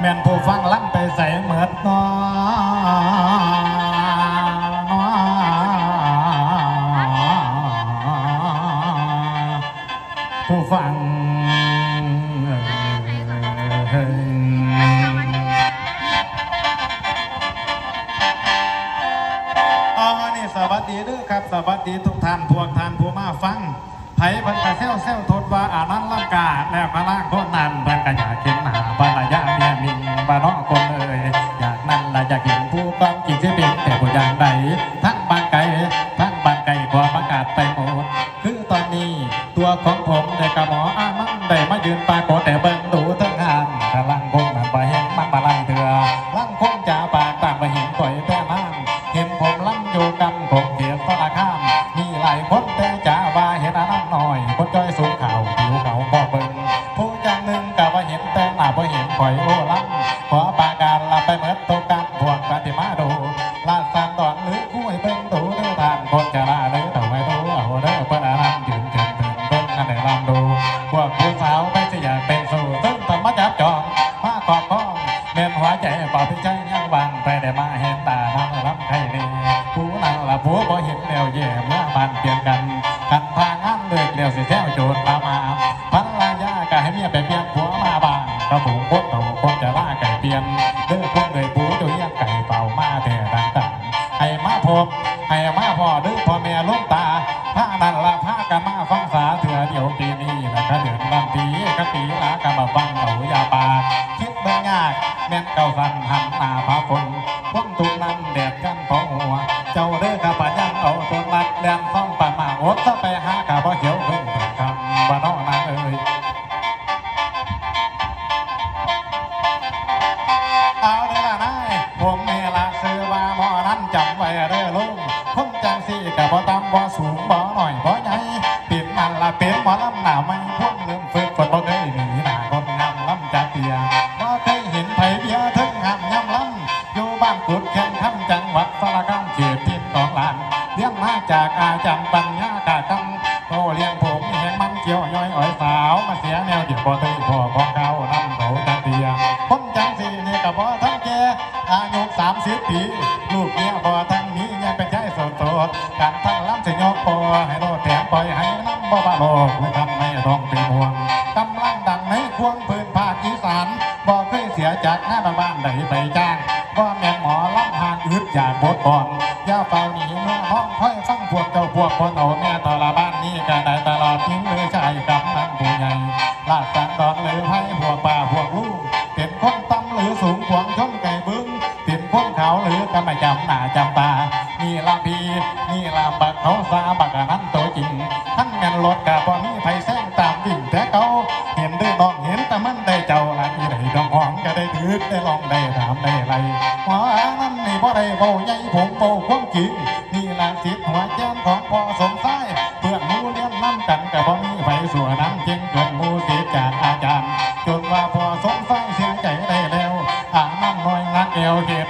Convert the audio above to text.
ແມ່ນຜູ້ຟັງລຳໄປໃສເໝິດນໍ ຜູ້ຟັງເອີຍ. ເອົາ ນີ້ສະຫວັດດີເດີຄັບ ສະຫວັດດີທຸກທ່ານ ພວກທ່ານຜູ້ມາຟັງ. ໃຜເພິ່ນກະແຊວໆທົດວ່າ ອານັນລຳກາ ແລ້ວພະລາງຄົນນັ້ນ ເພິ່ນກະຢາກເຫັນໜ້າພັນລະຍາເມຍມິງ ວ່າເນາະຄົນເອີຍ. ຢາກນັ້ນລະຢາກເຫັນຜູ້ກອງກິນຊິເປັນແຕ່ຜູ້ຢ່າງໃດ ທັງບ້ານໄກ ທັງບ້ານໃກ້ ຂໍປະກາດໄປໝົດ. ຄືຕອນນີ້ ຕົວຂອງຜົມ ແລະກະໝໍອາມັນ ໄດ້ມາຢືນປາກົດ ແຕ່ເບິ່ງດູເທິງຫ້າງ ກະລາງຄົນນັ້ນບໍ່ເຫັນມັນມາລາງເທື່ອ ລາງຄົນຈາປາກຕ່າງບໍ່ເຫັນຂ້ອຍແຕ່ນາງ ເຫັນຜົມລຳຢູ່ກຳຂົງເຂດສາລະຄາມ ມີຫຼາຍຄົນແຕ່ຈາວ່າເຫັນອານັນນ້ອຍ ຄົນຈ່ອຍສູງຂາວ ຜິວຂາວພໍເບິ່ງ ຜູ້ຢ່າງໜຶ່ງກະວ່າເຫັນແຕ່ໜ້າ ບໍ່ເຫັນຂ້ອຍໂອ້ລຳ ຂໍປະກາດລະໄປເໝິດທຸກກຳ ພວກປະຕິມາດູ ລາຊານດອນຫຼື ຄູໃຫ້ເບິ່ງດູເດີທ່ານ ຄົນຈະລາເດີເຖົ້າໃຫ້ດູເອົາເດີ ເພິ່ນອານັນຢືນເຈີນເທິງເບິ່ງ ຄັນໄດ້ລຳດູ ພວກຜູ້ສາວໃຜຊິຢາກເປັນຊູ້ ເຊີນທ່ານມາຈັບຈອງ ມາຄອບຄອງ ແມ່ນຫົວໃຈບໍ່ມີໃຈຍັງວ່າງ ໃຜໄດ້ມາເຫັນຕານາງລຳໄຄແນ່ ຜູ້ນັ້ນລະຜູ້ບໍ່ເຫັນແລ້ວແຍ່ ເມືອບ້ານປ່ຽນກັນ ຄັນຖ້າງານເລີກແລ້ວຊິແຊວໂຈນພາມາ ພັນລະຍາກະໃຫ້ເມຍໄປປ່ຽນຜົວມາບ້າງ ກະຜູ້ຄົນເຖົ້າຄົນຈະລາໄກປ່ຽນ ເດີຄົນເດີຜູ້ຢູ່ຮຽນໄກເຝົ້າມາແຕ່ທາງກາງ ໃຫ້ມາພົບໃຫ້ມາພໍ້ເດີພໍ່ແມ່ຫຼວງຕາ ພານັ້ນລະພາກັນມາຟັງສາເທື່ອດຽວປີນີ້ລະກະເດືອນວັນທີກະປີລະກະມາຟັງເອົາຢ່າປາກ ຄິດເບິ່ງຍາກແມ່ນເຂົ້າສັນຫັນໜ້າຟ້າຝົນ ຄວາມທຸກນັ້ນແດດກັນເຜົາຫົວ ເຈົ້າເດີຂ້າພະຍັງເອົາຕົນລັດ ແລ່ນຊອມປານມາອົດສະໄປຫາກະບໍ່ຂຽວເພິ່ງເພິ່ງຄຳ ວ່ານ້ອງນາງເອີຍ. ເອົາເດີລະນາຍ ຜົມນີ້ລະຊື່ວ່າໝໍນັ້ນ ຈຳໄວ້ເດີລຸງ ຄົນຈັ່ງຊີ້ກະບໍ່ຕ່ຳບໍ່ສູງ ບໍ່ນ້ອຍບໍ່ໃຫຍ່ ເປັນນັ້ນລະເປັນໝໍລຳໜ້າໃໝ່ ພວມເລີ່ມຝຶກ ຄົນບໍ່ເຄີຍໜີໜ້າຄົນງາມລຳຈັກເທື່ອ ບໍ່ເຄີຍເຫັນໃຜເບຍເທິງຫ້າມຍາມລຳ ຢູ່ບ້ານກຸດແຄນຄຳ ຈັງຫວັດສາລະຄາມ ເຂດຖິ່ນຂອງຫຼານ ຮຽນມາຈາກອາຈານປັນຍາກາກຳ ເວົ້າລ້ຽງຜົມແຮງມັນ ກ່ຽວຍ້ອຍອ້ອຍສາວ ມາເສຍແນວດຽວ ບໍ່ເຄີຍພໍ້ຂອງເກົ່ານຳເຂົາຈັກເທື່ອ ຄົນຈັ່ງຊີ້ນີ້ກະບໍ່ທັນແກ່ ອາຍຸສາມສິບປີ ລູກເມຍບໍ່ທັນມີ ຍັງເປັນຊາຍໂສດໆ ການທັງລຳຊິຍົກພໍ້ໃຫ້ໂລດ ແຖມປ່ອຍໃຫ້ນຳ ບໍ່ວ່າໂລກຫຼືຄຳໃນທ້ອງເປັນຫ່ວງ ກຳລັງດັງໃນຄວງພື້ນພາກອີສານ ບໍ່ເຄີຍເສຍຈາກງານບ້ານໃດໄປຈ້າງ ບໍ່ແມ່ນໝໍລຳຫາກອຶດຢາກບົດບອນ ຢ່າຟ້າວໜີເມືອຫ້ອງ ຄອຍຟັງພວກເຈົ້າພວກພໍ່ເຖົ້າແມ່ເຖົ້າລະ ບ້ານນີ້ກະໄດ້ຕະຫຼອດ ຍິງຫຼືຊາຍກຳນັນຜູ້ໃຫຍ່ ລາຊານດອນຫຼືໄພ ພວກປ້າພວກລຸງ ເປັນຄົນຕ່ຳຫຼືສູງ ປວງຊົນໄກບຶງ ເປັນຄົນຂາວຫຼືກະມາຈຳໜ້າຈຳຕາ ນີ້ລະພີ່ ນີ້ລະບັກເຂົາສາ ບັກອານັນໂຕຈິງ ຄັນແມ່ນລົດກະບໍ່ມີໃຜແຊງຕາມວິ່ງແຕ່ເກົ່າ ເຫັນເດີນ້ອງເຫັນແຕ່ມັນໄດ້ເຈົ້າລະ ອີໃດດອງຫອງກະໄດ້ຖືກ ໄດ້ລອງໄດ້ຖາມໄດ້ໄລ່ ໝໍອານັນນີ້ບໍ່ໄດ້ເວົ້າໃຫຍ່ ຜົມເວົ້າຄວາມຈິງ ນີ້ລະສິດຫົວແຈນຂອງພໍ່ສົມຊາຍ ເພື່ອນໝູ່ຮຽນນຳກັນກະບໍ່ມີໃຜຊົ່ວນຳ ເກັ່ງເກີນໝູ່ສິດຈາກອາຈານ ຈົນວ່າພໍ່ສົມຊາຍເສຍໃຈໄດ້ແລ້ວ ອານັນນ້ອຍນັກແອວເຂດ